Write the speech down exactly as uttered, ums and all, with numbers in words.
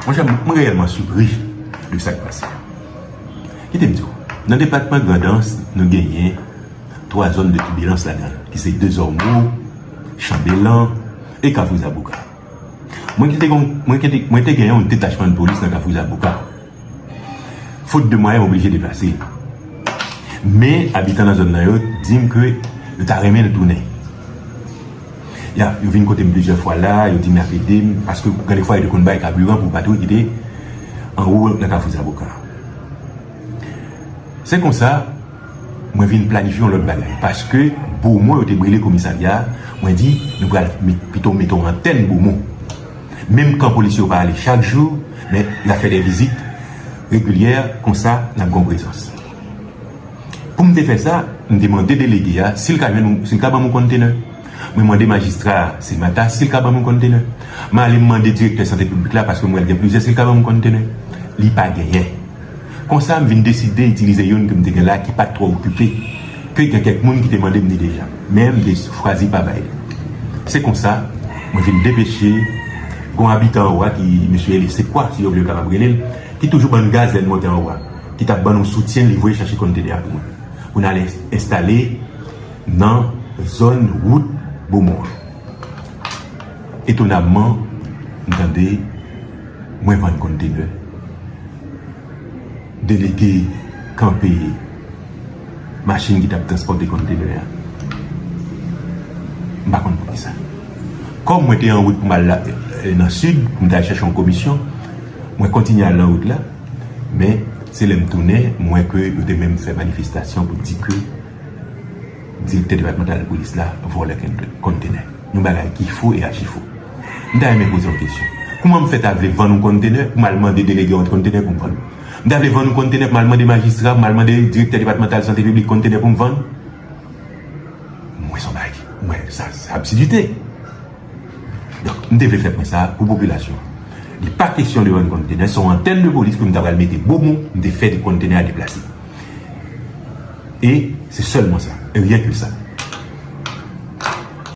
Monchè, mwen reyèlman sipri de sa k pase. Kite m di w, nan depatman Grandans, nou genyen twa zòn de tibilans ladan l, ki se Dezòmo, Chanbelan e Kafou Zaboka. Mwen ki te gon, mwen ki te, mwen te genyen yon detachman de polis nan Kafou Zaboka. Fot de mwayen, m oblije deplase. Men, abitan nan zòn nan yo di m ke yo ta renmen l tounen. Ya, yo vin kote m plizyè fwa la, yo di m y ap ede m, paske gen de fwa yo te konn bay kabiran pou patwouy ki te anwo nan Kafou Zaboka. Se konsa, mwen vin planifye yon lòt bagay, paske Bomon yo te brile komisarya, mwen di, nou pral met, pito mete yon antèn Bomon. Menm kan polisye yo pa ale chak jou, men y ap fè de vizit regilyè, konsa, n ap gen yon prezans. Pou m te fè sa, m te mande delege a si l ka jwenn, si l ka ban m yon kontenè. Mwen mande majistra Semata si l ka ban m yon kontenè. M ale m mande direktè sante piblik la, paske m wè l gen plizyè, si l ka ban m yon kontenè. Li pa genyen. Konsa, m vin deside itilize youn ke m te gen la ki pa t twò okipe, ke gen kèk moun ki te mande m li deja. Men m te chwazi pa bay li. Se konsa, mwen vin depeche, gon abitan anwo a ki, mesye Eli Sekwa, si yo vle yo kapab rele l, ki toujou ban n gaz lè n monte anwo a, ki t ap ban nou soutyen, li voye chache kontenè a pou mwen, pou n al ens-, enstale nan zòn wout Bomon an. Etonamman, m tande mwen vann kontenè. Delege kanpe machin ki t ap transpòte kontenè a. M pa konn poukisa. Kòm mwen te an wout pou m al la, eh, nan sid, pou m ta al chèche yon komisyon, mwen kontinye al nan wout la, men se lè m tounen, m wè ke yo te menm fè manifestasyon pou di ke direktè depatmantal polis la vòlè konte-, kontenè. Yon bagay ki fo e achi fo. M ta renmen poze yon kesyon. Kouman m fè ta vle vann yon kontenè pou m al mande delege yon kontenè pou m vann? M ta vle vann yon kontenè pou m al mande majistra, pou m al mande direktè depatmantal sante piblik kontenè pou m vann? Mwen se yon bagay ki, mwen, sa, se absidite. Donk, m te vle fè pwen sa a pou popilasyon an. Li pa kesyon de vann kontenè, se yon antèn de polis ke m ta pral mete Bomon, m te fè kontenè a deplase. E se sèlman sa, e ryen ke sa.